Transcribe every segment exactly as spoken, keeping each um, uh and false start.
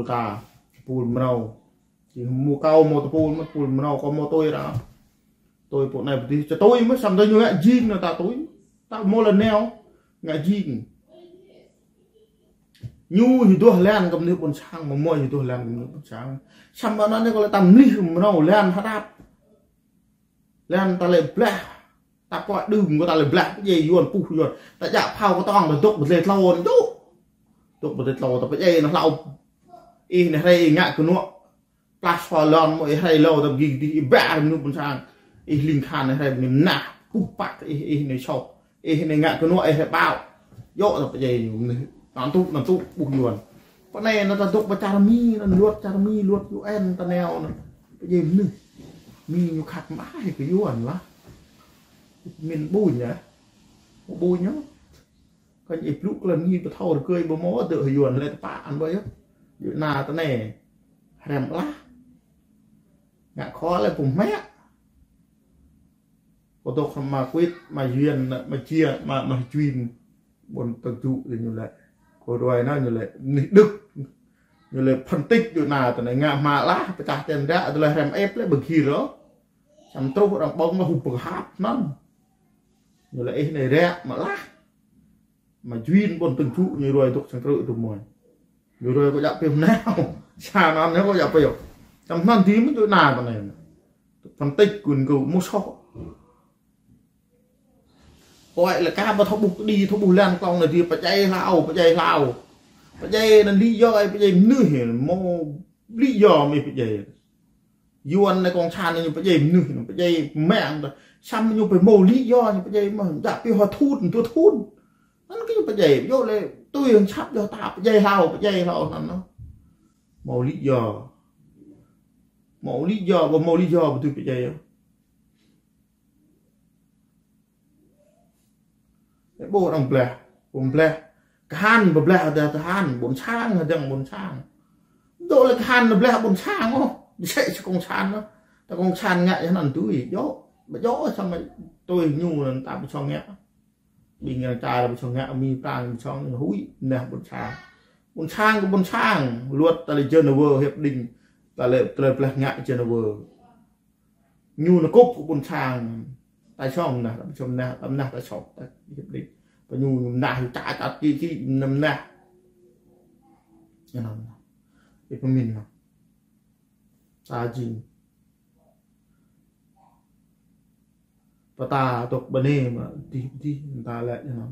ta, tơpul mrâo. Jing mâo kâo mâo tơpul, mâo tơpul mrâo, kâo mâo tui arăng. Tui pô anei pô dih, či tui mơh, săm tui ñu ngă jing nao ta tui. Ta mâo lăn nao, ngă jing. Ñu hiu duah lăn kơ mnuih ƀuôn sang, mâo mâo hiu duah lăn kơ mnuih ƀuôn sang. Săm anăn anei kâo lĕ ta mlih mrâo lăn hđăp. Lăn ta lĕ blah, ta pŏk đưm kơ ta lĕ blah, pơdjai yuăn puh yuăn. Ta djă phao kơ tŏng, ta dôk bơdlê tlôn, dôk. Dôk bơdlê tlôn, ta pơdjai nao hlâo. Ih anei hriê ih ngă knuă. Plah sua lŏn mâo ih hriê lâo ta gih dih ih ba mnuih ƀuôn sang. Ih ling khan ih hriê mnuih mnah, puh păk ih, ih anei sôk. Ih anei ngă knuă ih hriê ƀâo. Djŏ ta pơdjai ñu mnuih. Năn tŭ, năn tŭ, ƀuh yuăn. Pơ anei năn ta dôk ba čar Mi, năn luăt čar Mi, luăt U N ta nao năn. Pơdjai mnuih. Mi ñu khăt mă ih kơ yuăn lah. Min ƀuñ ah. Ƀuñ ah. Kăn ih blŭ klei Mi pơthâo rơgơi ƀu mâo dơ̆ yuăn lĕ tơpă ăn ƀai yơh. Yua năn ta anei. Hrăm lah. Ngă khua lĕ pô mă. Kâo dôk hŏng ama Kuit, ama Yuan, ama Jia, ama, ama Juin. Ƀuôn Tơk Dŭ lĕ ñu lĕ. Kâo ruai năn ñu lĕ. Mnuih Đức. Ñu lĕ phân tích dŭ năn ta anei ngă hma lah, pơčah ten dak, tơlơi hrăm ĕp lĕ ƀu gĭr ôh. Săm truh arăng ƀơ̆ng lĕ hŭp pơhăp năn. Ñu lĕ ih anei ră mă lah. Ama Juin ƀuôn Tơk Dŭ ñu ruai dôk sang krư̆ tŭ mơ̆n. Ñu ruai kâo djă pioh nao. Sa năn ñu kâo djă pioh. Săm năn dih mơ̆ dŭ năn ta anei. Phân tích gun gŭ mŭ soh. Pô lĕ ka ƀu thâo ƀuh kđi, thâo ƀuh lăn klŏng năn dih pơdjai hlâo, pơdjai hlâo. Pơdjai năn lý do, pơdjai mnuih, mâo lý do mơ̆ pơdjai. Yuăn anei cộng sản ñu pơdjai mnuih, ñu pơdjai mơ̆ng ta. Săm ñu pơmâo lý do, ñu pơdjai mơ̆, djă pioh thŭn, dua thŭn. Năn kơ ñu pơdjai, yơh lĕ, tui hŏng sap yơh ta pơdjai hlâo, pơdjai hlâo năn năn. Mâo lý do. Mâo lý do, ƀu mâo lý do, ƀu dưi pơdjai yơh. Lĕ ƀuh arăng blah, ƀuh blah. Kahan ƀu blah dah kahan, ƀuôn sang, dah ƀuôn sang. Dôk lĕ kahan blah ƀuôn sang ôh, msĕ si cộng sản ôh. Ta cộng sản ngă yơh năn tui, djŏ. Ƀu djŏ săm tui ñu năn ta ƀu sŏng ngă. Ƀing arăng čar ƀu sŏng ngă, Mi Prăng ƀu sŏng huĭ, neh ƀuôn sang. Ƀuôn sang kơ ƀuôn sang, luăt ta lĕ Geneva Hiệp Định, ta lĕ, ta lĕ blah ngă Geneva. Ñu năn kŭp kơ ƀuôn sang. Ta sŏng năn, ta sŏng năn, ta năn ta sŏng, ta hiệp định. Pơ ñu năn hiu ča ča ki ki năn năn. Ñu năn. Ih pơmĭn năn. Ta jing. Pơ ta dôk ƀơ anei mơ̆ dih dih ta lĕ ñu năn.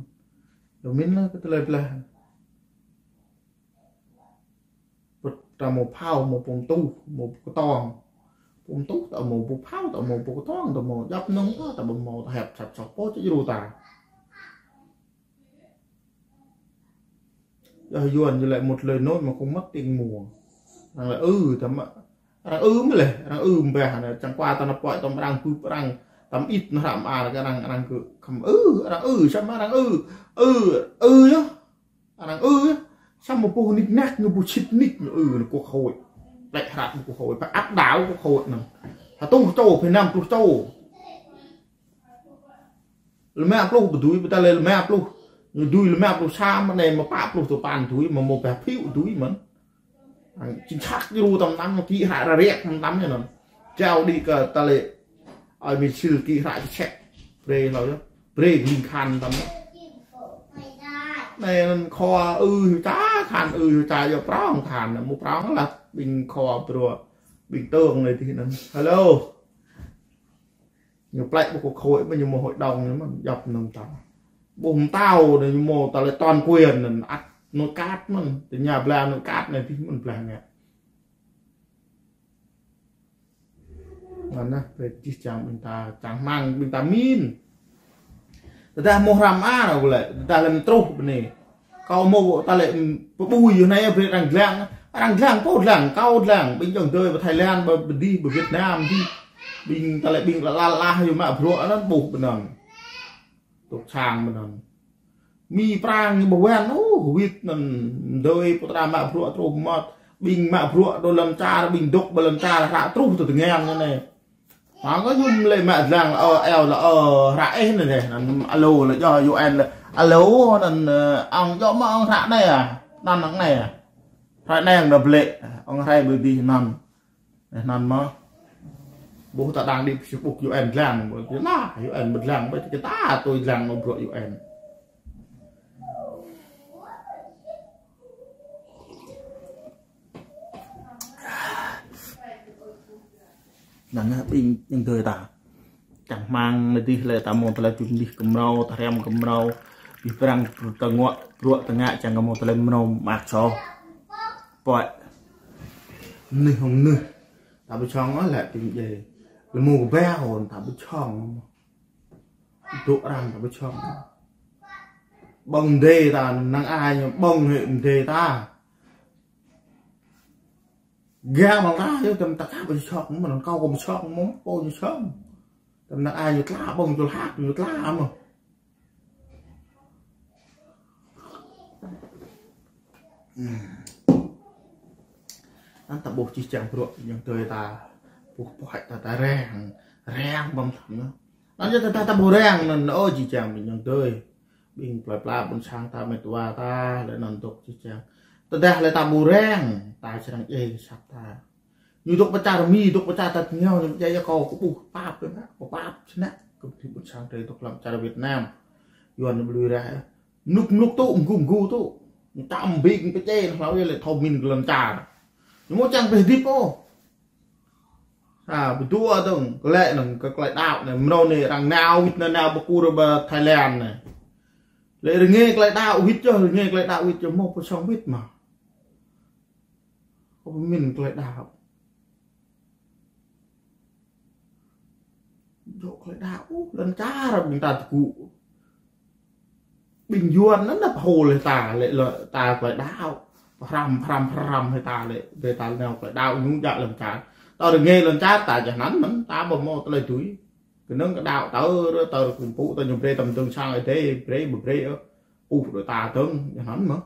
Yơh mĭn lah kơ tơlơi blah. Pơ ta mâo phao, mâo pô mtuh, mâo pô ktŏng. Pô mtuh ta mâo, pô phao ta mâo, pô ktŏng ta mâo, djăp nŏng ta, ta ƀu mâo, ta hĕp sap sap pô čĭ djru ta. Yơh yuăn ñu lĕ một lời nói mà không mất tiền mua. Arăng lĕ ư, ta mă, arăng ư mơ̆ lĕ, arăng ư mbah năn, čang kua ta năn pŏk tŏm arăng bưp arăng, tăm ĭt năn hră mơar kơ arăng, arăng kơ khăm ư, arăng ư, săm arăng ư, ư, ư yơh. Arăng ư, săm mâo pô nik nak, ñu pô sĭt nik, ñu ư, năn quốc hội. Lĕ hră năn quốc hội, phải áp đảo quốc hội năn. Sa êtuh čô, phải năm pluh čô. Lima pluh ƀu dưi, ƀu ta lĕ lima pluh. Ñu dưi lima pluh sa, mơ̆ng anei mâo pă pluh tơ păn dưi, mâo mâo ba phiếu dưi mơ̆n. Chính xác djru tăm năm, kĭ hră ra riêk tăm năm ñu năn. Jao đĭ kơ ta lĕ, ai mi sil kĭ hră čĕ čĕ. Brei hlâo yơh. Brei ling khan tăm. Anei năn khua ư hiu ča khan ư hiu ča yơh prŏng khan, mâo prŏng lah. Ƀing khua bruă, ƀing tơng anei dih năn. Hello. Ñu plĕ ƀuh quốc hội mơ̆ ñu mâo hội đồng ñu mơ̆ djăp năn ta. Ƀuh mtao năn ñu mâo ta lĕ toàn quyền năn ăt nội các mơ̆n. Tơ ñu blah nội các anei dih mơ̆n blah ngă. Năn năn, brei jih jang ƀing ta, čang hmăng ƀing ta mĭn. Tơdah mâo hră mơar kơ lĕ, tơdah lĕ truh ƀơ anei. Kâo mâo ta lĕ, mm, pơƀuh yơh anei brei arăng dlăng. Arăng dlăng, pô dlăng, kâo dlăng. Ƀing ayŏng adei ƀơ Thái Lan, ƀơ, ƀơ dih, ƀơ Việt Nam dih. Ƀing ta lĕ ƀing lă lă lă yơh mă bruă năn ƀuh ƀơ năn. Tŭk sang ƀơ năn. Mi Prăng ñu ƀu wen, ôh, wĭt năn, dơi pô tra mă bruă truh mơh, ƀing mă bruă dôk lăn čar, ƀing dôk ƀơ lăn čar, hră truh tơ tơngan ñu anei. Hăng kơ ñu lĕ mă dlăng, ơ, eo lĕ, ơ, hră ih anei dih, năn alo lĕ, djŏ U N lĕ, alo, năn, ơ, ŏng djŏ mơh ŏng hră anei ah, năn ŏng anei ah. Hruê anei đa blĕ, ŏng hruê ƀu dih anăn. Ơ, anăn mơh. Ƀuh ta đang đi Facebook U N dlăng, ƀuh ti na, U N ƀu dlăng, ƀuh ti ta tui dlăng mơh bruă U N. Năng ƀing ayŏng adei ta. Čang hmăng anei dih lĕ ta mâo tơlơi tŭ dih kơ mrâo, ta hriăm kơ mrâo. Bi prăng ta ngă, bruă ta ngă čang kơ mâo tơlơi mrâo mơak soh. Pŏk. Mnuih hŏng mnuih. Ta ƀu čŏng ôh lĕ tĭng djai. Lĕ mâo kơ ƀiă hŏng ta ƀu čŏng. Dôk arăng ta ƀu čŏng. Ƀơ̆ng mdê ta, năng ai ñu ƀơ̆ng hĕ mdê ta. Gao mă ta, yơh, tăm ta ka ƀu čŏng, mă anăn kâo kơ ƀu čŏng, mơ̆ng pô ñu čŏng. Tăm năng ai ñu tla, ƀơ̆ng ñu lhak, ñu tla mơh. Hmm. Anăn ta ƀuh jih jang bruă, ayŏng adei ta, ƀuh pŏk ta, ta răng, răng ƀơ̆ng thăm ñu. Anăn yơh ta, ta, ta ƀuh răng, anăn, ơ, jih jang ayŏng adei. Ƀing plei pla ƀuôn sang ta, mĕt wa ta, lĕ anăn dôk jih jang. Tơdah lĕ ta ƀuh răng, ta srăng djai asăp ta. Ñu dôk pơ čar Mi, dôk pơ čar ta tơña, ñu djai kâo kơ ƀuh pap, kơ pap, snăk, kơ ƀuôn sang drei dôk hlăm čar Việt Nam. Yuăn ñu ƀu lui rah, ơ. Mluk mluk tŭ, mgu mgu tŭ. Ñu čăm ƀing pơčê, hlâo yơh lĕ thâo mĭn kơ lăn čar. Ñu mâo čang pĕ hdĭp ôh. Ha, ƀu dua dơ̆ng, klei anăn, kơ klei đăo anei, mrâo anei, arăng nao wĭt anăn nao ƀơ̆ng kur ƀơ Thailand anei. Lĕ rơngiê klei đăo wĭt yơh, rơngiê klei đăo wĭt yơh, mâo pô sŏng wĭt mơh. Kâo pơmĭn klei đăo. Djŏ klei đăo, ơ, lăn čar ƀing ta tơgŭ. Ƀing Yuăn anăn nao pô lĕ ta, lĕ, lĕ ta klei đăo. Phrăm, phrăm, phrăm hĕ ta lĕ, drei ta nao klei đăo ñu djă lăn čar. Ta rơngiê lăn čar ta jăk anăn mơ̆n, ta ƀu mâo tơlơi dưi. Knŏng kơ đăo ta, ta kơ mpŭ ta ñu brei tăm dơ̆ng sang êdei, brei, brei, ơ. Ƀuh đuĕ ta dơ̆ng, jăk anăn mơh.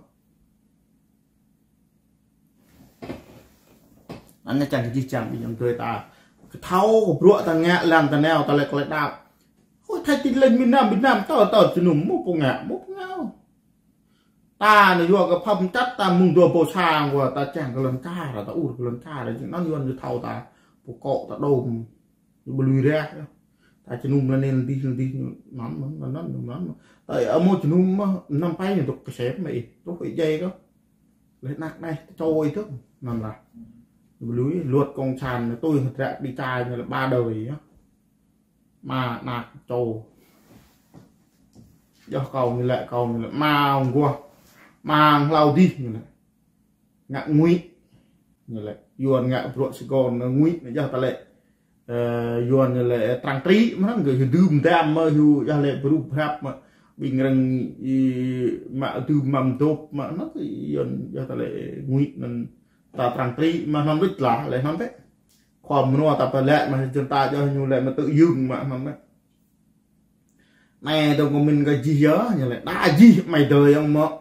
Anăn čang kơ jih jang ƀing ayŏng adei ta. Kơ thâo kơ bruă ta ngă lăn ta nao ta lĕ klei đăo. Ơ, Thái Tin Lành miền Nam, miền Nam, ta, ta, jơnum, mâo pô ngă, mâo pô ngă. Ta anei yua kơ phăm čăt ta mơ̆ng dua ƀuôn sang wa ta čang kơ lăn čar, ta ur kơ lăn čar, jing anăn Yuăn ñu thâo ta, pô kŏ ta đôm. Ñu ƀu lui rah. Ta jơnum lăn anei lăn dih, lăn dih, ñu anăn, anăn, anăn, anăn. Ta ơ mâo jơnum mơh, năm pei ñu dôk kơ sem mơh ih, dôk ih djai kơ. Leh anak anei, čô ih dơ̆ng, anăn lah. Ñu ƀu lui, luật cộng sản, ñu tui hơdră đi čar, ñu lĕ ba đời, yơh. Ama anak čô. Yơh kâo ñu lĕ, kâo ñu lĕ, ama hŏng aguah, ama hŏng hlâo dih ñu lĕ. Ngă ngụy. Ñu lĕ, Yuăn ngă bruă Sài Gòn ngă ngụy, ñu yơh ta lĕ. Ơ, Yuăn ñu lĕ trang trí, mơh anăn gơ̆ hiu dưm dam mơh, hiu yơh lĕ bruh brăp mơh. Ƀing răng ih mă dưm mă mdôp mơh, anăn Yuăn yơh ta lĕ ngụy anăn ta trang trí, mơh anăn wĭt lah, lĕ anăn bĕ. Khua mnua ta pơlĕ mơh, jơ̆n ta yơh ñu lĕ mă tŭ yưng mơh anăn bĕ. Anei dơ̆ng kơ mĭn kơ jih yơh, ñu lĕ đa jih amai adei ayŏng mơh.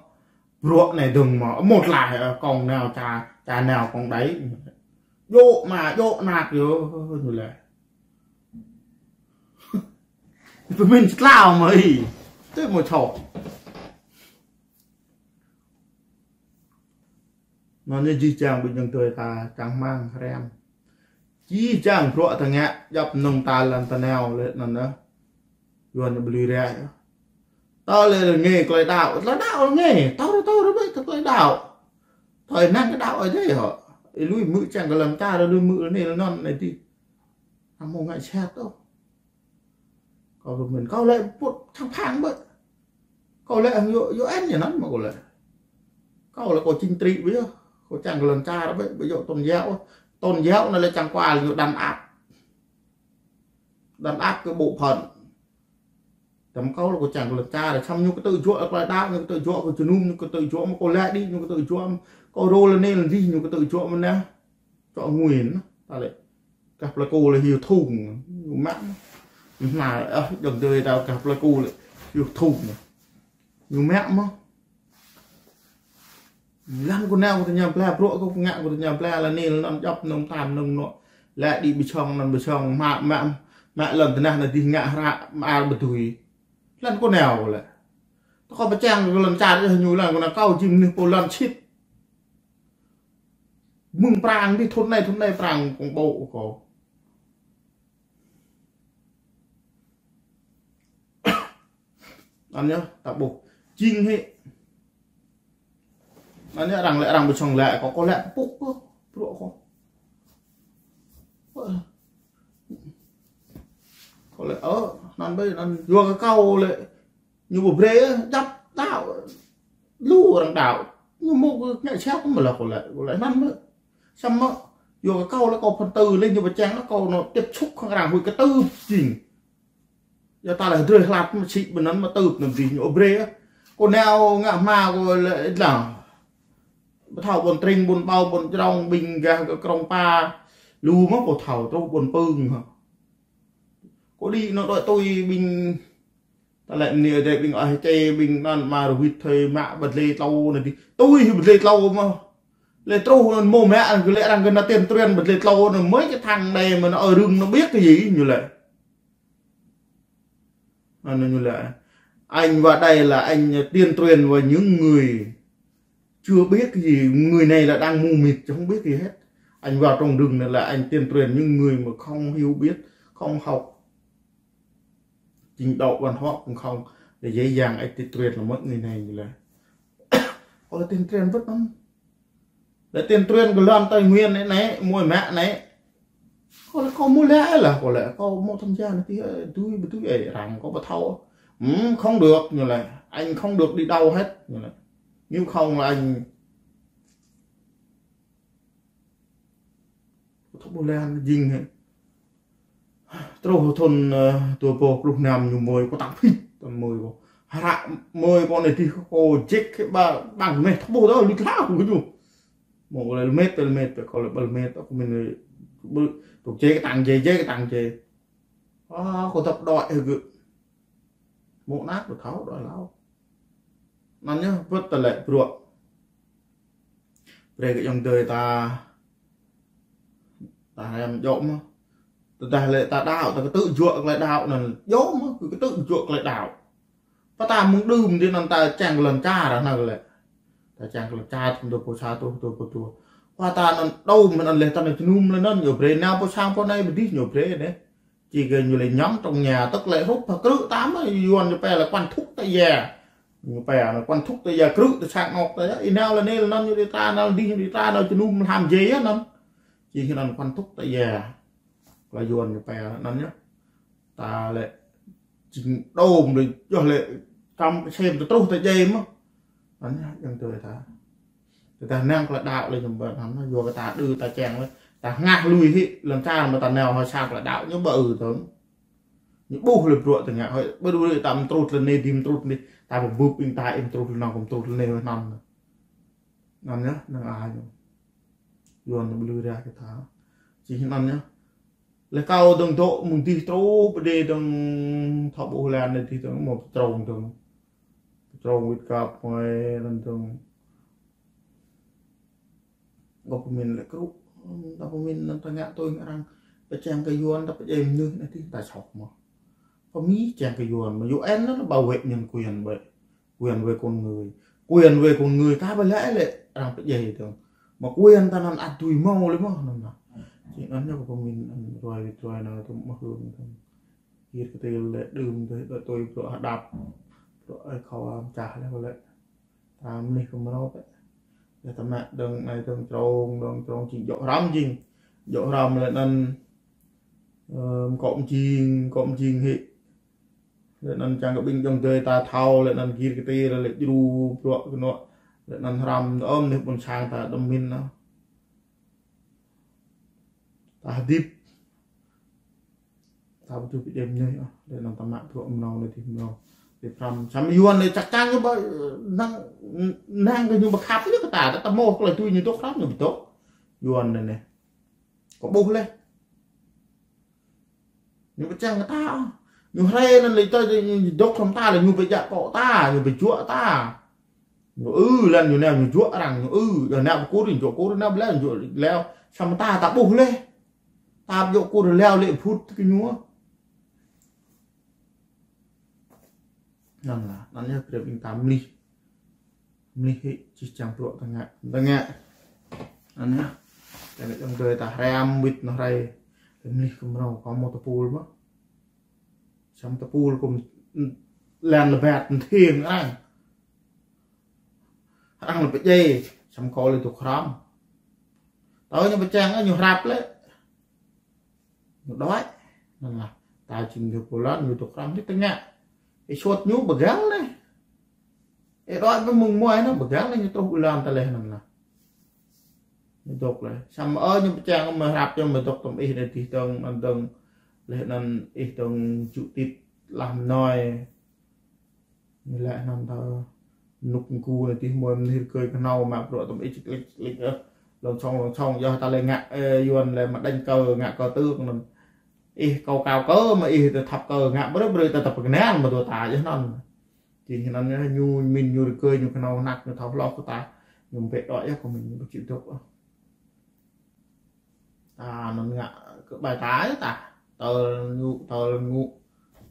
Bruă anei dơ̆ng mơh, amâo tlaih, ơ, kông nao ča, ča nao kông đei. Djŏ ama, djŏ anak yơh, ñu lĕ. Pơmĭn tlao mơh ih. Tui mâo čô. Anăn ñu jih jang ƀing ayŏng adei ta čang hmăng hriăm. Jih jang bruă ta ngă, djăp mnơ̆ng ta lăn ta nao lĕ anăn nă. Yuăn ñu ƀu lui rah. Ta lĕ rơngiê klei đăo, klei đăo rơngiê, ta rơ, ta rơ ƀĕ ta klei đăo. Ta năng kơ đăo ai dei hŏ. Ih lui mư̆ čang kơ lăn čar, lui mư̆ lăn anei lăn anăn anei dih. Amâo ngă siat ôh. Kâo kơ mĭn, kâo lĕ pŭt čang phang ƀĕ. Kâo lĕ hŏng yua, yua anăn ñu anăn mơh kâo lĕ. Kâo lĕ kâo chính trị ƀĕ yơh. Kâo čang kơ lăn čar ƀĕ, ƀu djŏ tôn giáo. Tôn giáo anăn lĕ čang kual ñu đàn áp. Đàn áp kơ bộ phận. Tăm kâo lĕ kâo čang kơ lăn čar, săm ñu kơ tŭ juă klei đăo, ñu kơ tŭ juă kơ jơnum, ñu kơ tŭ juă mơh kâo lĕ dih, ñu kơ tŭ juă mơh. Kâo rô lăn anei lăn dih, ñu kơ tŭ juă mơh nă. Čŏ ngui nă, ta lĕ. Kah Pleiku lĕ hiu thung, ñu mă. Hna, ơ, ayŏng adei ta kah Pleiku lĕ hiu thung. Ñu mă mơh. Lăn kơ nao kơ tơña bla, bruă kơ ngă kơ tơña bla, lăn anei lăn anăn djăp mnơ̆ng tam mnơ̆ng nŏ. Lĕ dih bi sŏng anăn bi sŏng, mă, mă, mă lăn tơnah anăn dih ngă hră, mă ar ƀu dưi. Lăn kơ nao lĕ. Ta kâo pơčang kơ lăn čar yơh ñu lăn kơ nao kâo jing mnuih pô lăn sĭt. Mơ̆ng Prang dih thŭn anei, thŭn anei Prang kông ƀô̆ kâo. Anăn yơh, ta ƀuh. Jing hĕ. Anăn yơh, arăng lĕ, arăng bi sŏng lĕ, kâo, kâo lĕ pŭk kâo, bruă kâo. Kâo lĕ, ơ, anăn ƀai, anăn yua kơ kâo lĕ, ñu ƀu brei, djăp đăo. Lu arăng đăo. Ñu mâo kơ ngă siap mơh lah kâo lĕ, kâo lĕ anăn mơh. Samơ̆, yua kơ kâo lĕ kâo phần tư lĕ ñu bi čiăng lĕ kâo nao tiếp xúc hŏng arăng huĭ kơ tưp jing. Yua ta lĕ drei hlăp msĕ ƀiă anăn mă tưp anăn dih ñu ƀu brei. Kâo nao ngă hma kâo lĕ ih dlăng. Ƀu thâo ƀuôn Tring, ƀuôn Ƀao, ƀuôn Črông, ƀing gah kơ Krông Pa. Lu mơh ƀu thâo, truh ƀuôn Pưng hă. Kâo đĭ nao đuĕ tui ƀing ta lĕ mniê dê ƀing ai čê ƀing anăn mă rơwĭt thơi mă bơdlê tlâo anăn dih. Tui bơdlê tlâo mơh. Lĕ truh anăn mâo mă anăn kơ lĕ arăng kơ nao tiên truyền bơdlê tlâo anăn mơh kơ thang anei mơh nao ơ rưng nao ƀiă kơ yê ñu lĕ. Anăn ñu lĕ. Anh vào đây là anh tiên truyền với những người chưa biết cái gì, người này là đang mù mịt, chứ không biết gì hết. Anh vào trong rừng này là anh tiên truyền những người mà không hiểu biết, không học, trình độ văn hóa cũng không, để dễ dàng anh tiên truyền là mấy người này như là. Ôi, tiên truyền vứt lắm. Lĕ tiên truyền kơ lăn Tây Nguyên anei, anei, mâo mă anei. Kâo lĕ kâo mâo lĕ lah, kâo lĕ kâo mâo tham gia anei ti, ơ, tui, tui, ơ, arăng kâo ƀu thâo. Ừm, không được, ñu lĕ. Anh không được đi đâu hết, ñu lĕ. Nếu không là anh Thâo ƀuh leh jing hĕ. Truh thŭn, ơ, dua êbâo pluh năm ñu mơi kâo tăng phĭt, tăng mơi kâo. Hră mơi kâo anei dih kâo jêk hĕ ba, ƀăng meh thâo ƀuh dơ̆, luč hlao kơ ñu. Mâo leh lmet, lmet, kâo leh ba lmet, kâo mĭn, ƀu, ƀu jêk tăng jê, jêk tăng jê. A, kâo dăp đuĕ hĕ gơ̆. Mâo anak ƀu thâo đuĕ hlao. Anăn yơh, wăt ta lĕ bruă. Brei kơ ayŏng adei ta, ta hriăm djŏ mơh. Tơdah lĕ ta đăo, ta ktư̆ juă klei đăo anăn djŏ mơh, kơ ktư̆ juă klei đăo. Pă ta mơ̆ng đưm dih anăn ta čiăng kơ lăn čar anăn lĕ. Ta čiăng kơ lăn čar, thŭn dua êbâo sa truh dua êbâo dua. Pă ta anăn đŭm anăn leh ta anăn jơnum leh anăn ñu brei nao pô sang pô anei bi dih ñu brei anei. Či kơ ñu lĕ ñăm trong nhà, tức lĕ hrup hă krư̆ ta mơh, Yuăn ñu pia là quản thúc tại gia. Ñu pia là quản thúc tại gia, krư̆ ti sang anôk ta, ih nao leh anei leh anăn ñu dê ta, nao dih ñu dê ta, nao jơnum hlăm jê yơh anăn. Či kơ anăn quản thúc tại gia. Klei Yuăn ñu pia anăn yơh. Ta lĕ jing đŭm lĕ, yơh lĕ, kăm sem ta truh ta jê mơh. Anăn yơh, ayŏng adei ta. Tơdah năng klei đăo lĕ ñu ƀuh anăn, yua kơ ta đư ta čiăng lĕ. Ta hngah lui hĕ, lăn čar mơ̆ ta nao hŏ sang klei đăo ñu ƀuh ư tơ̆ng. Ñu ƀuh lĕ bruă ta ngă hŏ, ƀuh đu lĕ ta mtrŭt leh anei dih mtrŭt anei, ta ƀu bưp ƀing ta ih mtrŭt leh anăn kâo mtrŭt leh anei hŏ anăn. Anăn yơh, năng ai ñu. Yuăn ñu ƀu lui rah kơ ta. Či anăn yơh. Leh kâo dơ̆ng dôk mơ̆ng dih truh pơ dih dơ̆ng thâo ƀuh lăn anei dih dơ̆ng mâo pơtrông dơ̆ng. Pơtrông wĭt kăp mơi anăn dơ̆ng. Gơ̆ pơmĭn lĕ krư̆. Ta pơmĭn anăn ta ngă tui arăng. Pơčiăng kơ Yuăn ta pơdjai mnuih anei dih ta sŏk mơh. Pơmĭn čiăng kơ Yuăn mơh. U N anăn bảo vệ nhân quyền ƀai. Quyền về con người. Quyền về con người, ka ƀai lĕ lĕ arăng pơdjai dơ̆ng. Mă quyền ta anăn ăt dưi mâo lĕ mơh anăn. Či anăn ñu kơ pơmĭn anăn ruai wĭt ruai anăn tŭm mơh hưn dơ̆ng. Gĭr ktĭl lĕ đưm dơ̆ng, dơ̆ng tui bruă hđăp. Bruă ai khua mčah leh kơ lĕ. Ta mlih kơ mrâo pĕ. Leh ta mă dơ̆ng anei dơ̆ng črông, dơ̆ng črông jing djŏ hrăm jing. Djŏ hrăm leh anăn, ơ, mkŏ mjing, mkŏ mjing hĕ. Leh anăn čiăng kơ ƀing ayŏng adei ta thâo, leh anăn gĭr ktĭr, leh djru bruă kơ anôk. Leh anăn hrăm, ơ, mnuih ƀuôn sang ta đăm mĭn anăn. Ta hdĭp. Ta ƀu dưi bi đêm mnuih ôh. Leh anăn ta mă bruă mrâo anei dih mrâo. Dih hrăm. Samơ̆ Yuăn anei chắc chắn ñu ƀu năng, năng kơ ñu ƀu khăp ñu kơ ta, ta mâo klei tui ñu dôk hrăm ñu ƀu dôk. Yuăn anei anei. Kâo ƀuh leh. Ñu ƀu čiăng kơ ta. Ñu hriê anăn lĕ tơ ñu dôk hrăm ta lĕ ñu bi djă kŏ ta, ñu bi juă ta. Ñu ư lăn ñu nao ñu juă arăng, ñu ư, yơh nao bi kur, ñu juă kur, nao bi leo, ñu juă leo. Samơ̆ ta, ta ƀuh leh. Ta bi juă kur leo lĕ phŭt kơ ñu. Anăn lah, anăn yơh brei ƀing ta mlih. Mlih hĕ, či čiăng bruă ta ngă, ta ngă. Anăn yơh. Leh anăn ayŏng adei ta hriăm wĭt nao hrei. Leh mlih kơ mrâo kâo mâo tơpul mơh. Săm tơpul kâo lăn lĕ ƀăt mthiêng arăng. Arăng lĕ pơjai, săm kâo lĕ dôk hrăm. Tơ ñu pơčang ñu hrăp lĕ. Ñu đuĕ. Anăn lah. Ta jing dôk pô lăn ñu dôk hrăm ti tơngă. Ih suôt ñu bơgăl leh. Ih đuĕ bi mơ̆ng muai anăn bơgăl leh ñu truh ƀuôn lan ta leh anăn lah. Ñu dôk leh. Săm ơ ñu pơčang mơ̆ hrăp ñu mơ̆ dôk tăm ih anei dih dơ̆ng, anăn dơ̆ng. Leh anăn ih dơ̆ng jŭ tĭt lah mnoi. Ñu lĕ anăn ta nuk ngu anei dih muai mnir kơi knhâo mă bruă tăm ih čik lik čik lik ơ. Lŏng sŏng lŏng sŏng yơh ta lĕ ngă, ơ, Yuăn lĕ mă đĕñ kơ ngă kơ tưk anăn. Ih kâo kâo kơ mơ̆ ih ta thăp kơ ngă brei brei ta thăp kơ nang mơ̆ dua ta yơh anăn. Jing anăn yơh ñu mĭn ñu rơkơi ñu knhâo hnăk ñu thâo hloh kơ ta. Ñu mbĕ đuĕ yơh kơ mĭn ñu ƀu čĭ dôk ôh. Ta anăn ngă kơ ƀai ta yơh ta. Tơl ñu, tơl ñu.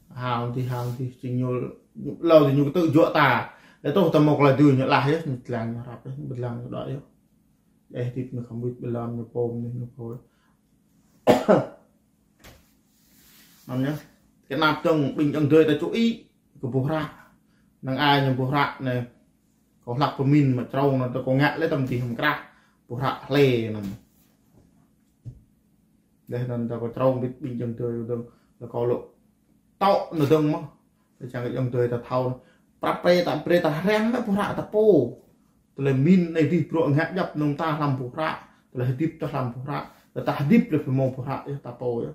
Hal dih, hal dih, jing ñu, ñu, lâo dih ñu ktư̆ juă ta. Leh truh ta mâo klei dưi ñu lah yơh, ñu dlăng ñu hrăp yơh, ñu dlăng ñu đuĕ yơh. Ih hdĭp ñu khăm wĭt ƀiă lăn ñu pôm ñu, ñu pô. Anăn yơh. Kơ anăp dơ̆ng ƀing ayŏng adei ta čuh ih kơ boh hră. Năng ai ñu boh hră anei. Kâo hlăk pơmĭn mă črông anăn ta kâo ngă leh tăm dih hăm krah. Boh hră hlei anăn. Leh anăn ta kâo črông wĭt ƀing ayŏng adei dơ̆ng. Leh kâo lŏ tŏ anăn dơ̆ng mơh. Leh čiăng kơ ayŏng adei ta thâo. Prăp pre ta pre ta hriăm leh boh hră ta pô. Tơlơi mĭn anei dih bruă ngă djăp nŏng ta hlăm boh hră. Tơlơi hdĭp ta hlăm boh hră. Tơdah hdĭp leh bi mâo boh hră yơh ta pô yơh.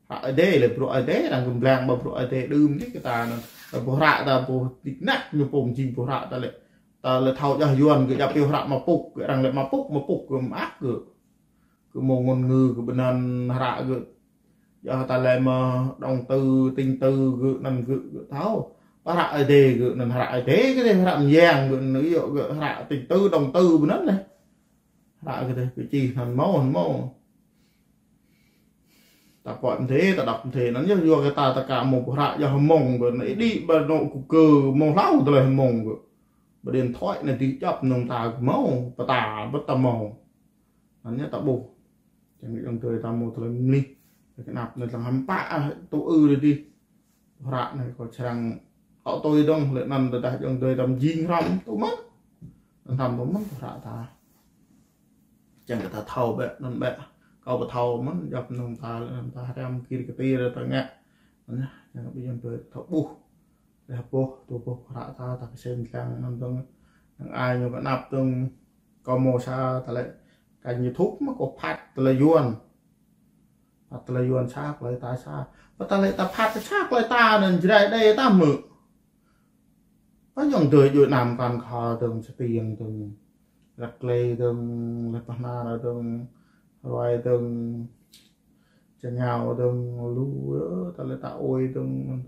Hră Êđê leh bruă Êđê arăng kơ mblang ƀă bruă Êđê đưm dih kơ ta anăn. Boh hră ta boh dik nak ñu pô jing boh hră ta lĕ. Ta lĕ thâo yơh Yuăn gơ̆ djăp yơh hră mă pŭk, gơ̆ arăng lĕ mă pŭk, mă pŭk gơ̆ mơak gơ̆. Gơ̆ mâo ngôn ngữ gơ̆ ƀơnăn hră gơ̆. Yơh ta lĕ mă động từ, tính từ gơ̆ anăn gơ̆, gơ̆ thâo. Pă hră Êđê gơ̆ anăn hră Êđê gơ̆ dih hră myang gơ̆ anăn yơh gơ̆ hră tính từ, động từ ƀơnăn leh. Hră gơ̆ dih gơ̆ čih anăn mâo, anăn mâo. Ta pŏk mdê, ta đăp mdê, anăn yơh yua kơ ta, ta ka mâo boh hră yơh hmông gơ̆, anei đĭ ƀă anôk kơ gơ̆ mâo hlâo tơlơi hmông gơ̆. Ƀă điện thoại anei dih djăp nŏng ta gơ̆ mâo, pơ ta, ƀă ta mâo. Anăn yơh ta ƀuh. Čiăng kơ ayŏng adei ta mâo tơlơi mlih. Kơ anăp anei dlăng hăm pă, ah, tŭ ư dih. Hră anei kâo srăng tŏ tui dơ̆ng, leh anăn tơdah ayŏng adei ta mjing hrăm tŭ mơ̆n. Hrăm tŭ mơ̆n hră ta. Čiăng kơ ta thâo ƀĕ, anăn ƀĕ. Kâo ƀu thâo mơ̆n, djăp nŏng ta, leh anăn ta hriăm kir kơtir ta ngă. Anăn, čiăng kơ ƀing ayŏng adei thâo ƀuh. Leh boh, tŭ boh hră ta, ta ksiêm dlăng anăn dơ̆ng. Năng ai ñu kơ anăp dơ̆ng, kâo mâo sa ta lĕ kênh YouTube mơh kâo phat tơlơi Yuăn. Phat tơlơi Yuăn sa, klei ta sa. Phat tơlơi ta phat sa, klei ta anăn Jrai Êđê ta mơ̆. Pă ayŏng adei djuê ana mkăn kơ dơ̆ng, Stiêng dơ̆ng, Răk Klê dơ̆ng, Leh Pah Nar dơ̆ng, Ruai dơ̆ng, Čngao dơ̆ng, lu, ơ, ta lĕ ta ôi dơ̆ng,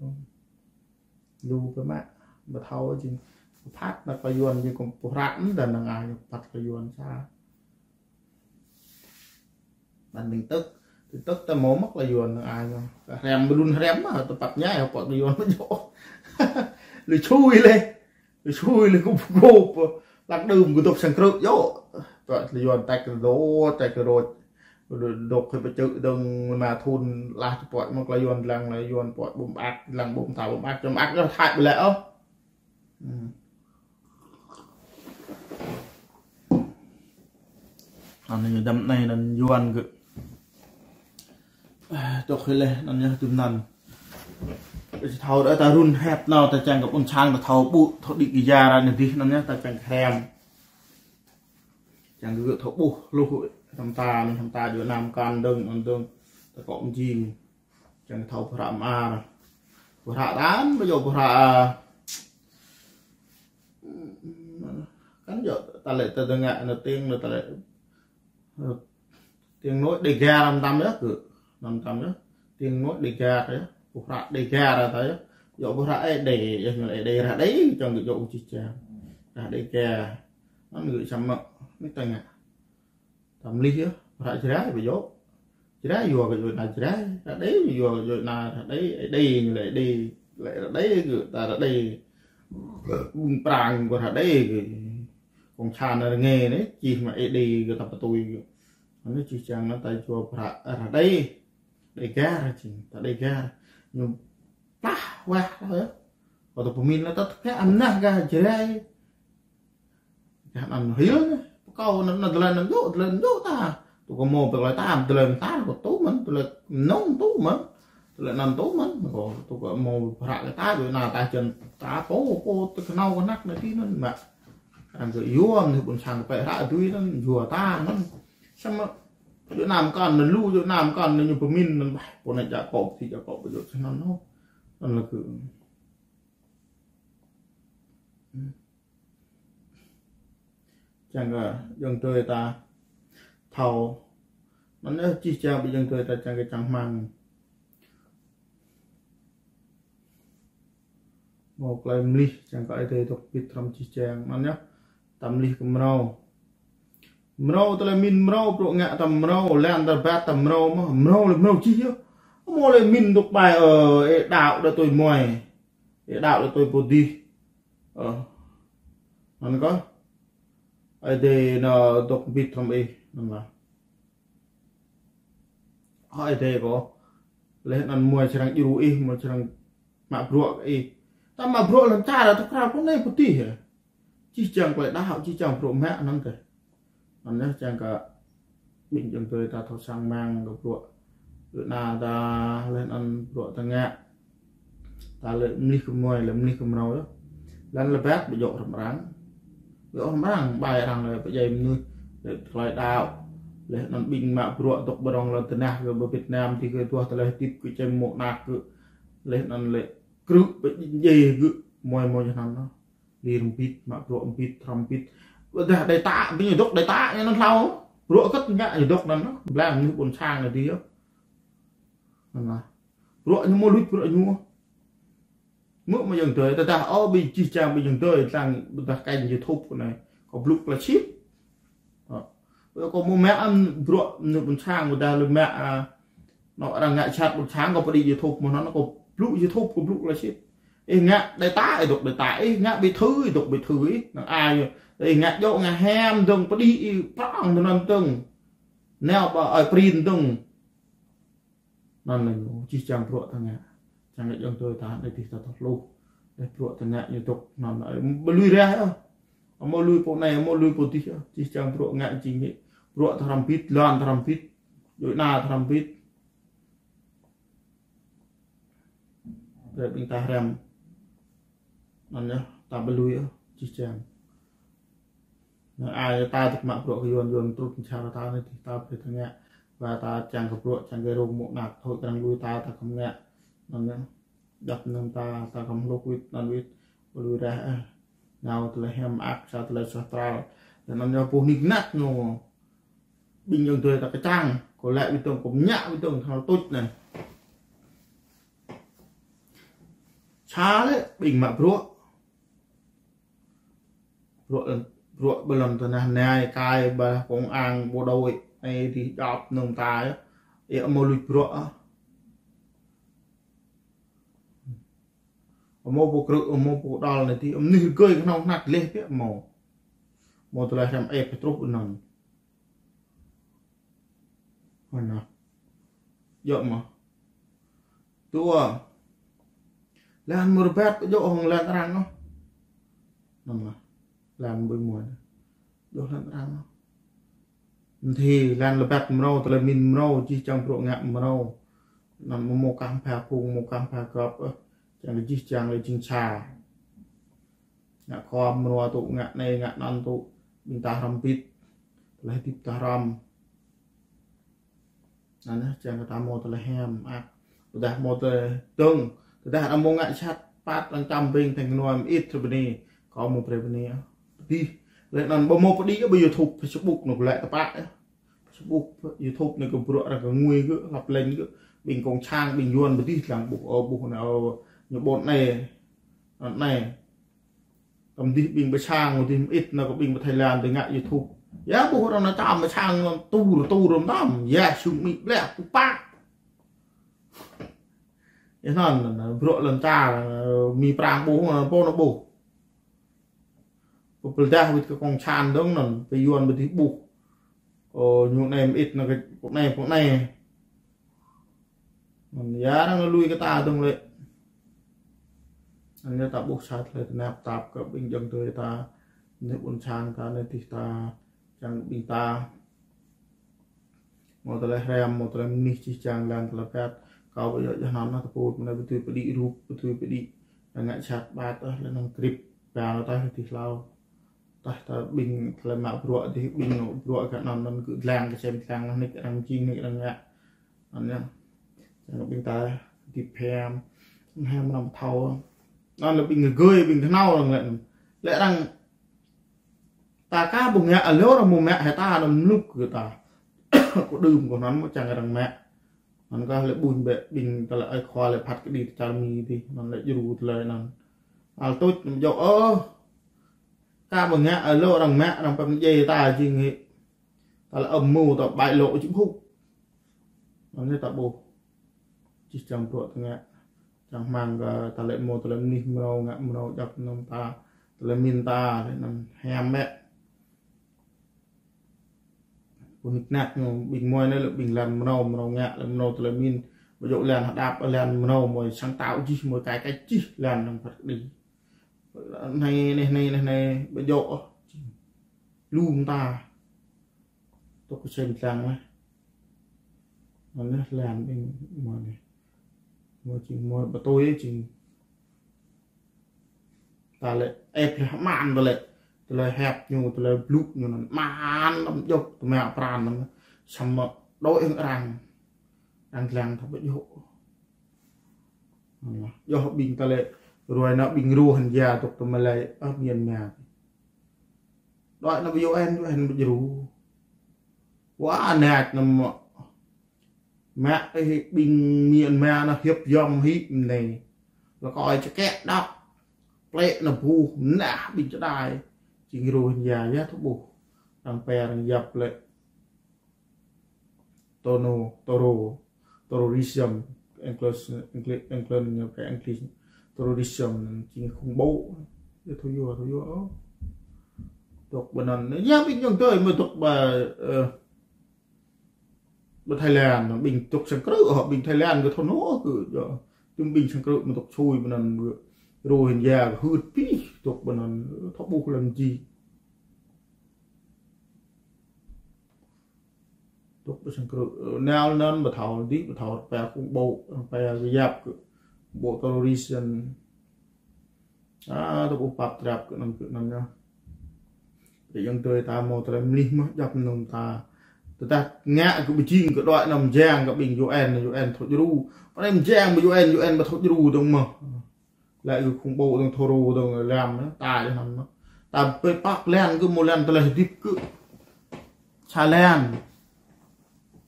lu kơ mă, ƀu thâo jing. Phat nao klei Yuăn jing kơ boh hră mơh, tơdah năng ai phat klei Yuăn sa. Ƀăng tin tức, tin tức ta mâo mơh klei Yuăn năng ai ñu. Hriăm ƀlŭn hriăm mơh, tơpă ñai hŏ pŏk klei Yuăn mơh djŏ. Lu sui leh. Lu sui leh kơ gôp. Lăng đưm kơ dôk sang krư̆ djŏ. Pŏk klei Yuăn tĕk kơ dô, tĕk kơ rôč. Dôk kơ pơčư̆ dơ̆ng ma thŭn lah tơpă mơh klei Yuăn dlăng leh Yuăn pŏk ƀô̆ mơak, dlăng ƀô̆ mta ƀô̆ mơak, čăm mơak yơh thač ƀlĕ ôh. Hmm. Anăn ñu dăm anei anăn Yuăn gơ̆. Ơ, dôk hĭ leh anăn yơh dŭm anăn. Ih thâo đa ta rŭn hĕp nao ta čiăng kơ ƀuôn sang ta thâo ƀuh, thâo đĭ kyar anei dih anăn yơh ta čiăng hriăm. Čiăng gơ̆ thâo ƀuh hluh hlăm ta, anăn hlăm ta djuê ana mkăn dơ̆ng, anăn dơ̆ng. Ta kŏ mjing. Čiăng thâo boh hră mơar. Boh hră đan, ƀu djŏ boh hră, a, kăn djŏ ta lĕ ta dơ̆ng ngă, anăn tiếng anăn ta lĕ, ơ, tiếng nói Đêga anăn mtam yơh gơ̆, anăn mtam yơh. Tiếng nói Đêga yơh, boh hră Đêga ta yơh. Djŏ boh hră Êđê, yơh ñu lĕ Êđê hră Êđê, čiăng gơ̆ djŏ čiăng. Hră Đêga. Anăn gơ̆ săm mơ̆, mĭt ta ngă. Ta mlih yơh, hră Jrai ƀu djŏ. Jrai yua kơ djuê ana Jrai, hră Êđê yua kơ djuê ana hră Êđê, Êđê ñu lĕ Êđê, lĕ hră Êđê gơ̆, ta hră Êđê. Ƀuôn Prang gơ̆ hră Êđê gơ̆. Kông San rơngiê anei, čih mă Êđê gơ̆ ta pơtui gơ̆. Anăn jih jang anăn ta jua prăk, ơ, đei, đei gar jing, ta đei gar. Ñu plah wah lah yơh. Kâo tŭ pơmĭn lah ta tŭ kơ amnah gah Jrai. Gah anăn hil, kâo anăn, anăn dlai anăn dôk, dlai anăn dôk ta. Tŭ kơ mâo dlai ta, dlai anăn ta, kâo tŭ mơ̆n, dlai anăn tŭ mơ̆n. Dlai anăn tŭ mơ̆n, kâo tŭ kơ mâo prăk kơ ta, djuê ana ta čiăng ta pô, pô tơ knhâo kơ anak anăn ti anăn mă. Arăng kơ yua, mnuih ƀuôn sang kơ pĕ hră dưi anăn, yua ta anăn. Samơ̆, djuê ana mkăn anăn lu, djuê ana mkăn anăn ñu pơmĭn anăn, bah, pô anei jak kŏ, ti jak kŏ, ƀu djŏ snăn ôh. Anăn lĕ kơ. Čiăng kơ ayŏng adei ta thâo. Anăn yơh jih jang ƀing ayŏng adei ta čiăng kơ čang hmăng. Mâo klei mlih čiăng kơ Aê Diê dôk mbĭt hrăm jih jang. Anăn yơh ta mlih kơ mrâo. Mrâo tơlơi mĭn mrâo, bruă ngă ta mrâo, lăn ta ƀat ta mrâo mơh. Mrâo lĕ mrâo jih yơh. Mâo lĕ mĭn dôk ƀai, ơ, ih đăo đa tui muai. Ih đăo đa tui pô dih. Ơ. Anăn kơ. Aê Diê anăn dôk mbĭt hrăm ih. Anăn lah. Ơ, Aê Diê kơ. Leh anăn muai srăng djru ih, muai srăng mă bruă kơ ih. Ta mă bruă lăn čar, ta krao pô anei pô dih yơh. Jih jang klei đăo, jih jang bruă mă anăn kơ. Anăn yơh čiăng kơ ƀing ayŏng adei ta thâo săng mang kơ bruă. Djuê ana ta leh anăn bruă ta ngă. Ta lĕ mlih kơ muai, lĕ mlih kơ mrâo yơh. Lăn lĕ ƀat ƀu djŏ hrăm arăng. Ƀu djŏ hrăm arăng, ƀai arăng lĕ pơdjai mnuih, lĕ klei đăo. Leh anăn ƀing mă bruă dôk ƀơ̆ng lăn tơnah kơ ƀơ Việt Nam, ti kơ duah tơlơi hdĭp kơ čem mô̆ anak kơ. Leh anăn lĕ krư̆ pơdjai kơ muai mâo jih anăn. Lir mbĭt, mă bruă mbĭt, hrăm mbĭt. Ƀiădah đei ta, ƀing ñu dôk đei ta, ñu anăn hlâo. Bruă kơt ngă ñu dôk anăn, blang mnuih ƀuôn sang anei dih yơh. Anăn lah. Bruă ñu mâo luč bruă ñu. Mơ̆ mâo ayŏng adei, tơdah ơ ƀing jih jang ƀing ayŏng adei, dlăng ƀiădah kênh YouTube kơ anei. Kâo blŭ klei sĭt. Ơ. Kâo mâo mă, ơ, bruă mnuih ƀuôn sang, ƀiădah lĕ mă, ơ, anôk arăng ngă jhat ƀuôn sang, kâo pơđĭ YouTube mơh anăn, kâo blŭ YouTube, kâo blŭ klei sĭt. Ih ngă đại tá, ih dôk đại tá, ih ngă bí thư, ih dôk bí thư, ih năng ai, ih ngă djŏ ngă hiam dơ̆ng, pơđĭ ih prŏng tơ anăn dơ̆ng. Nao ƀơ ai prin dơ̆ng. Anăn lĕ ñu, jih jang bruă ta ngă. Čiăng kơ ayŏng adei ta, anei dih ta thâo hluh. Leh bruă ta ngă ñu dôk, anăn lĕ, ƀu lui rah ôh. Amâo lui pô anei, amâo lui pô dih ôh. Jih jang bruă ngă jing hĕ. Bruă ta hrăm mbĭt, lăn ta hrăm mbĭt. Djuê ana ta hrăm mbĭt. Brei ƀing ta hriăm. Anăn yơh, ta ƀu lui ôh, jih jang. Năng ai ta dôk mă bruă kơ Yuăn, Yuăn trŭt mčhar ta anei dih ta brei ta ngă. Wăt ta čiăng kơ bruă, čiăng kơ rông mô̆ anak, thâo arăng lui ta, ta khăm ngă. Anăn yơh. Djăp mnơ̆ng ta, ta khăm hluh wĭt, anăn wĭt, ƀu lui rah ôh. Nao tơlơi hiam mơak, sa tơlơi soh tral. Anăn yơh pô nik nak ñu. Ƀing ayŏng adei ta kčang, kâo lač wĭt dơ̆ng, kâo mñă wĭt dơ̆ng, thâo tuč anei. Sa lĕ, ƀing mă bruă. Bruă, bruă ƀơi lăn tơnah anei, kai, ƀơi công an, bộ đội, anei dih djăp mnơ̆ng ta, ih amâo luč bruă ôh. Amâo pô krư̆, amâo pô đăl anei dih, mnuih rơgơi knŏng hnăk leh biă mâo. Mâo tơlơi hriăm ĕp truh anăn. Anăn. Djŏ mơh. Tui. Lăn mrâo ƀiădah djŏ hŏng lăn arăng ôh. Anăn lah. Lăn ƀuh mâo. Djŏ lăn arăng ôh. Mthi lăn lĕ ƀiădah mrâo, tơlơi mĭn mrâo, jih jang bruă ngă mrâo. Anăn mâo mâo kah mpha phung, mâo kah mpha găp, ơ. Čiăng kơ jih jang lĕ jing sa. Ngă khua mrâo tŭ, ngă anei, ngă anăn tŭ, ƀing ta hrăm mbĭt, tơlơi hdĭp ta hrăm. Anăn yơh, čiăng kơ ta mâo tơlơi hiam mơak. Ƀiădah mâo tơlơi dơ̆ng, tơdah arăng mâo ngă jhat, păt arăng čăm ƀing thĕng knuă mơĭt hră bơni, kâo mâo brei bơni, ơ. Dih, leh anăn ƀu mâo pơđĭ, ƀơi YouTube, Facebook, anôk lĕ tơpă, ơ. Facebook, YouTube anei kơ bruă arăng kơ ngui kơ, hlăp lĕ kơ, ƀing cộng sản, ƀing Yuăn ƀu dih dlăng ƀuh, ơ, ƀuh anei, ơ, ñu ƀuôn anei, anăn anei. Kăm dih ƀing ƀơ sang, dih mơĭt anăn kơ ƀing ƀơ Thái Lan, dih ngă YouTube. Ya ƀuh arăng anăn čăm ƀơ sang anăn tur, tur rơm tam. Ya sung mĭ ƀlĕ, kŭ pă. Ya anăn, anăn, bruă lăn čar, mĭ prăng ƀuh, anăn pô anăn ƀuh. Pơdah wĭt kơ cộng sản dơ̆ng anăn, pơ Yuăn ƀu dih ƀuh. Ơ, ñu anei mơĭt nao kơ pô anei, pô anei. Anăn ya arăng lui kơ ta dơ̆ng lĕ. Anăn ya ta ƀuh sa tơlơi tơnap tap kơ ƀing ayŏng adei ta, anei ƀuôn sang ta, anei dih ta, čiăng ƀing ta mâo tơlơi hriăm, mâo tơlơi mnuih čih čiăng lăng tơlơi phat. Kâo ƀu djŏ jăk anăn, tơpul mnei ƀu tui pơđĭ rup, ƀu tui pơđĭ ngă čăt ƀai, ơ, leh anăn krĭp, ba ta dih hlâo. Tah ta ƀing tơlơi mă bruă dih, ƀing nô bruă kơ anăn, anăn gơ̆ dlăng, kơ sem dlăng, anăn nik arăng jing, nik arăng ngă. Anăn ya. Čiăng ƀing ta dih hriăm, hriăm anăn thâo. Anăn lĕ ƀing gơ̆, ƀing knhâo arăng lĕ. Lĕ arăng ta ka ƀu ngă, ơ, lŏ arăng mâo mă hĕ ta, anăn mluk kơ ta. Kơ đưm kơ anăn mâo čiăng arăng mă. Anăn kơ lĕ ƀuôn bĕ ƀing tơlơi ai khua lĕ phat kđi čar Mi dih, anăn lĕ djru tơlơi anăn. Al tuč anăn jŏk, ơ, ka ƀu ngă, ơ, lŏ arăng mă, arăng păm djai ta jing hĕ. Ta lĕ ăm mâo, ta ƀai lŏ čih bhŭk. Anăn ta ƀuh. Čih čiăng bruă ta ngă. Čiăng hmăng kơ ta lĕ mâo tơlơi mnuih mrâo ngă mrâo djăp mnơ̆ng ta, tơlơi mĭn ta, leh anăn hriăm mă. Pô nik nak ñu, ƀing mơi anei lĕ ƀing lăn mrâo, mrâo ngă, lĕ mrâo tơlơi mĭn. Ƀu djŏ lăn hđăp, lăn mrâo mơi sáng tạo jih, mơi cải cách jih lăn anăn phat kđi. Anei, anei, anei, anei, anei, ƀu djŏ ôh. Lu mta. Tŏk kơ sem dlăng lah. Anăn lăn ƀing mơi anei. Mơi jing mơi ƀu tui jing. Ta lĕ ĕp leh măn ta lĕ. Tơlơi hep ñu, tơlơi blŭ ñu anăn măn lăm jŏk, tơmă pran anăn. Samơ̆ dôk êng arăng. Arăng dlăng ta ƀu djŏ. Anăn lah. Djŏ ƀing ta lĕ, ruai nao ƀing Rohingya dôk ta Malay, ơ, Myanmar. Dôk nao ƀu U N, U N ƀu djru. Wa, anei anăn mă. Mă, ơ, ƀing Myanmar anăn hiăp yŏm hĭ mnei. Lŏ kơ ai čkĕ dăp. Plĕ anăn buh, mnah ƀing čơđai. Jing Rohingya ya thâo ƀuh. Arăng pia arăng yap lĕ. Tono, toro, terrorism, inclusion, inclu-, inclusion ñu pia English, terrorism, jing khủng bố. Ya thâo yua, thâo yua, ơ. Dôk ƀơ anăn, ya ƀing ayŏng adei mơi dôk ƀơ, ơ, ƀơ Thái Lan, ƀing dôk sang krư̆, ơ, ƀing Thái Lan kơ thâo nô kơ, ya. Tŭm ƀing sang krư̆ mơi dôk sui ƀơ anăn, Rohingya kơ hưt pih, dôk ƀơ anăn, thâo ƀuh lăm jih. Dôk ƀơ sang krư̆, ơ, nao anăn ƀu thâo dih, ƀu thâo pia khủng bố, pia kơ yap kơ khủng bố terrorism. A, dôk ƀuh pap trap kơ anăn kơ anăn ya. Ƀing ayŏng adei ta mâo tơlơi mlih mơh djăp mnơ̆ng ta. Tơdah ngă kơ ƀu jing kơ dôk anăn mjang kơ ƀing U N, U N thâo djru. Pô anei mjang ƀơ U N, U N ƀu thâo djru dơ̆ng mơh. Lĕ gơ̆ khủng bố dơ̆ng, thâo rô dơ̆ng, lăm, ta jing anăn. Ta pê păk lăn gơ̆ mâo lăn tơlơi hdĭp gơ̆. Sa lăn.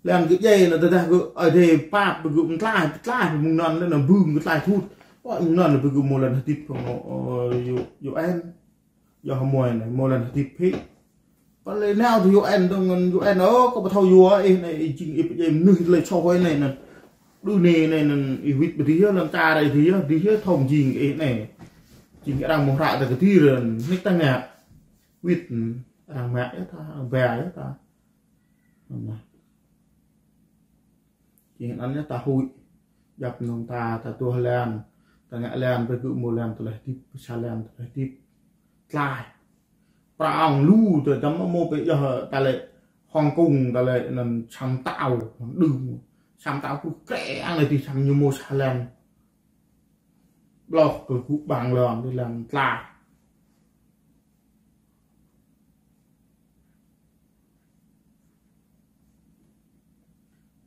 Lăn gơ̆ djai anăn tơdah gơ̆, ơ, dê pap gơ̆ mtlaih, mtlaih mơ̆ng anăn lĕ anăn bưng gơ̆ tlaih thut. Ơ, mơ̆ng anăn lĕ gơ̆ mâo lăn hdĭp, ơ, U-, U N. Yua hmei anei, mâo lăn hdĭp hĕ. Pô lĕ nao tơ U N dơ̆ng, U N, ơ, kâo ƀu thâo yua, ih anei, ih jing ih pơjing mnuih tơlơi soh ih anei anăn. Đu anei anei anăn, ih wĭt ƀơ dih yơh, lăn čar ih dih yơh, dih yơh thâo mjing ih anei. Jing arăng mâo hră tơ kơ dih rơ̆n, nik ta ngă. Wĭt, arăng mă yơh ta, arăng ba yơh ta. Anăn. Jing anăn yơh ta huĭ. Djăp mnơ̆ng ta, ta tuh lăn, ta ngă lăn, pê gơ̆ mâo lăn tơlơi hdĭp, sa lăn tơlơi hdĭp. Tlaih. Prŏng lu tơ dăm mâo pê yơh ta lĕ Hồng Kông, ta lĕ anăn săm tao, đưm. Săm tao kru krĕ ang lĕ dih săm ñu mâo sa lăn. Bloh kơ gŭ ƀăng lăn, dih lăn tlaih.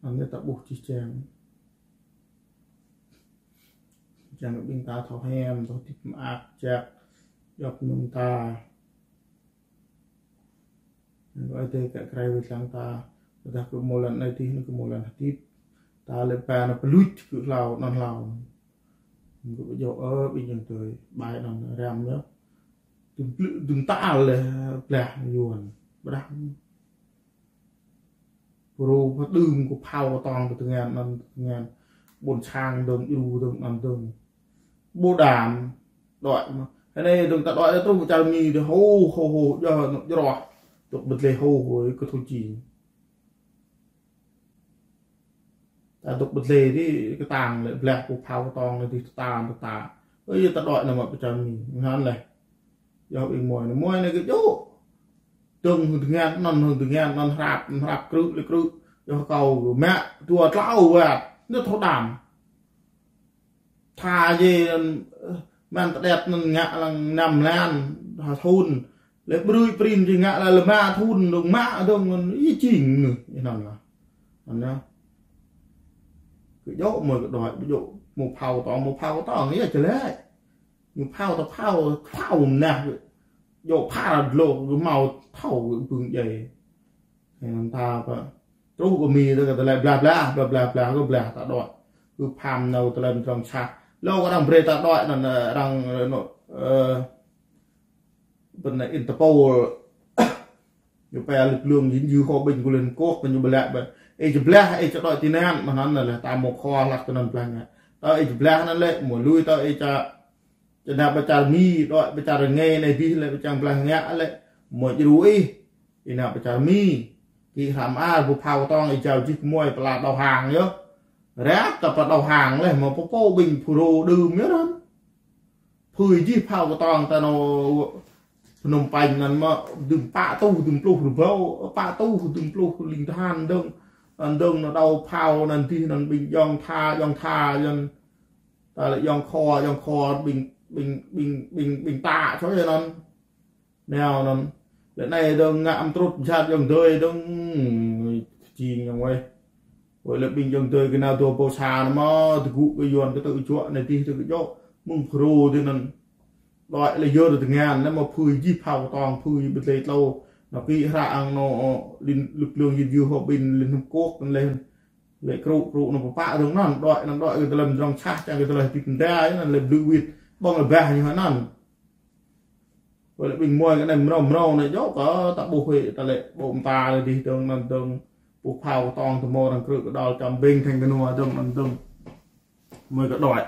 Anăn ta ƀuh čih čiăng. Čiăng kơ ƀing ta thâo hriăm, thâo hdĭp mơak, jak, djăp mnơ̆ng ta. Anăn kơ Aê Diê kơ krei wĭt lăng ta. Tơdah gơ̆ mâo lăn anei dih, anăn gơ̆ mâo lăn hdĭp. Ta lĕ ba anăn pơluč gơ̆ hlâo, anăn hlâo. Gơ̆ ƀu djŏ, ơ, ƀing ayŏng adei, ƀai anăn hriăm yơh. Dŭm plư-, dŭm tal leh blah yuôn. Ƀiădah. Pru pơdŭm kơ phao kơ tŏng kơ tơngan anăn tơngan. Ƀuôn sang dơ̆ng, djru dơ̆ng, anăn dơ̆ng. Ƀu đam, đuĕ mơh. Hơnei dơ̆ng ta đuĕ truh čar Mi dih hô, hô, hô, djŏ, djroh. Dôk bơtlê hô, hô, kơ thâo jing. Ta dôk bơdlê dih, ktang lĕ blah pô phao ktong lĕ dih ta, ta, ta. Ơ, yơh ta đuĕ nao mă pơ čar Mi, ngăn leh. Yơh ƀing mơi anei, mơi anei kơ djŏ. Dơ̆ng hŏng tơngan, anăn hŏng tơngan, anăn hrăp, anăn hrăp krư̆ lĕ krư̆. Yơh kâo mă dua tlâo wăt, anăn thâo đăm. Tha jê, măn tơdet anăn ngă lăng năm lan, ha thŭn. Lĕ ƀrư̆ prin jê ngă lăng lĕ ma thŭn, dơ̆ng mă dơ̆ng, anăn, ih jing nư, ih anăn lah. Anăn yơh. Kơ djŏ mơi kơ đuĕ, kơ djŏ mâo phao ktong, mâo phao ktong, yơh čơlĕ. Ñu phao ta phao, phao mnah. Djŏ phao dlô, kơ mâo thâo kơ ƀưng djai. Anăn ta pă. Truh kơ Mi ta kơ ta lĕ blah blah, blah blah blah, kơ blah ta đuĕ. Kơ pham nao ta lĕ mdrŏng sah. Lŏ kơ arăng brei ta đuĕ anăn, arăng, ơ, nô, ơ, bên Interpol. Ñu pia lực lượng gìn giữ hòa bình của Liên Hợp Quốc, ñu blah blah. Ê, či blah, ê, či đuĕ tị nạn, mă anăn lĕ, ta mâo khua hlăk tơ anăn blah ngă. Tơ ê, či blah anăn lĕ, mâo lui tơ ê, či, či nao pơ čar Mi, đuĕ pơ čar rơngai anei dih lĕ, pơ čar blah ngă lĕ, mâo djru ih. Ih nao pơ čar Mi. Kĭ hrăm ar, bu phao ktong, ih jao jih kmuai pla đầu hàng yơh. Rap ta pla đầu hàng leh, mâo pô pô ƀing FULRO đưm yơh anăn. Phưi jih phao ktong ta nao Phnom Penh anăn mă dŭm pă tuh, dŭm pluh rơbâo, pă tuh, dŭm pluh ling tơhan dơ̆ng. Anăn dơ̆ng nao đao phao anăn dih anăn ƀing ayŏng Tha, ayŏng Tha, ayŏng ta lĕ ayŏng Khua, ayŏng Khua, ƀing, ƀing, ƀing, ƀing, ƀing ta, čô yơh anăn. Nao anăn. Lĕ anei dơ̆ng ngă mtrŭt jhat ayŏng adei dơ̆ng. Jing ayŏng weh. Ôi lĕ ƀing ayŏng adei kơ nao dua pô sa anăn mă, tơgŭ kơ Yuăn kơ tơ juă anei dih tơ kơ djŏ. Mơ̆ng FULRO dih anăn. Đuĕ lĕ yơr tơngan, lĕ mâo phưi jih phao ktong, phưi bơdlê tlâo. Nao kĭ hră ang nô, liên, lực lượng gìn giữ hòa bình Liên Hợp Quốc anăn lĕ. Lĕ krŭ, krŭ nao pơpă dơ̆ng anăn, đuĕ anăn đuĕ kơ ta lĕ mdrŏng sah, čiăng kơ ta lĕ hdĭp mda, anăn lĕ blư̆ wĭt, ƀơ̆ng lĕ bah ñu anăn. Ôi lĕ ƀing mơi kơ anei mrâo mrâo anei djŏ kơ ta ƀuh huĭ ta lĕ ƀô̆ mta lĕ dih dơ̆ng anăn dơ̆ng. Pô phao ktong ta mâo arăng krư̆ kơ đăl čăm ƀing thĕng kơ nua dơ̆ng anăn dơ̆ng. Mơi kơ đuĕ.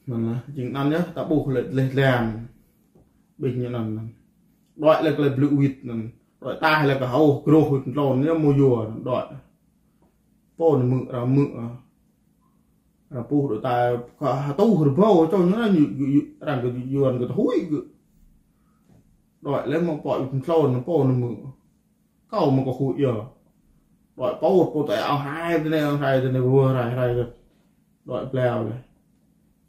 Anăn lah, jing anăn yơh, ta ƀuh lĕ dleh dlan. Ƀing ñu anăn anăn. Đuĕ lĕ kơ lĕ blư̆ wĭt anăn. Đuĕ taih lĕ kơ hâo, groh wĭt mtlôn, ñu mâo yua anăn đuĕ. Pô anăn mơ̆, arăng mơ̆, ah. Arăng puh đuĕ ta, kơ hơtuh rơbâo, čô ñu anăn ñu, ñu, ñu, arăng kơ Yuăn kơ thui kơ. Đuĕ lĕ mâo pô wĭt mtlôn, pô anăn mơ̆. Kâo mâo kơ huĭ yơh. Đuĕ pô, pô tơ ơ hai tơ anei, ơ hai tơ anei, wơ hai, hai tơ. Đuĕ blao leh.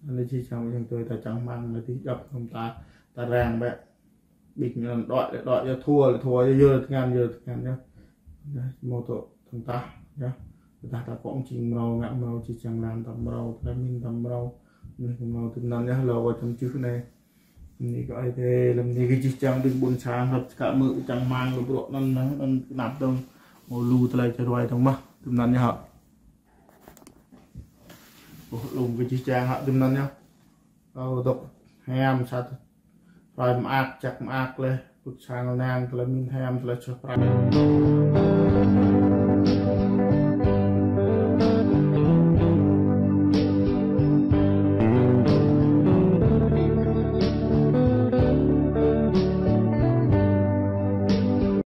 Anei jih jang ayŏng adei ta čang hmăng leh dih djăp hŏng ta, ta răng bĕ. Ƀing anăn đuĕ leh đuĕ, yơh thua leh thua, yơh yơr tơngan, yơr tơngan yơh. Yơh, mâo tŭ tơ̆ng tah, yơh. Tơdah ta kŏng jing mrâo, ngă mrâo, jih jang lam ta mrâo, ta mĭn ta mrâo. Mĭn ta mrâo tui anăn yơh, lŏ wă čăm čưh anei. Mni kơ Aê Diê, lăm mni kơ jih jang ƀing ƀuôn sang, hrăp čkă mơ̆ čang hmăng kơ bruă anăn, anăn, anăn knap dơ̆ng. Mâo lu tơlơi čơruai dơ̆ng mơh, tui anăn yơh hă. Ôh, lŏm kơ jih jang hă, tui anăn yơh. Ơ, dôk hiam sat. Hrơi mơak, čăk mơak leh, pŭt sang nang, tơlơi mĭn hiam, tơlơi čoh prăk.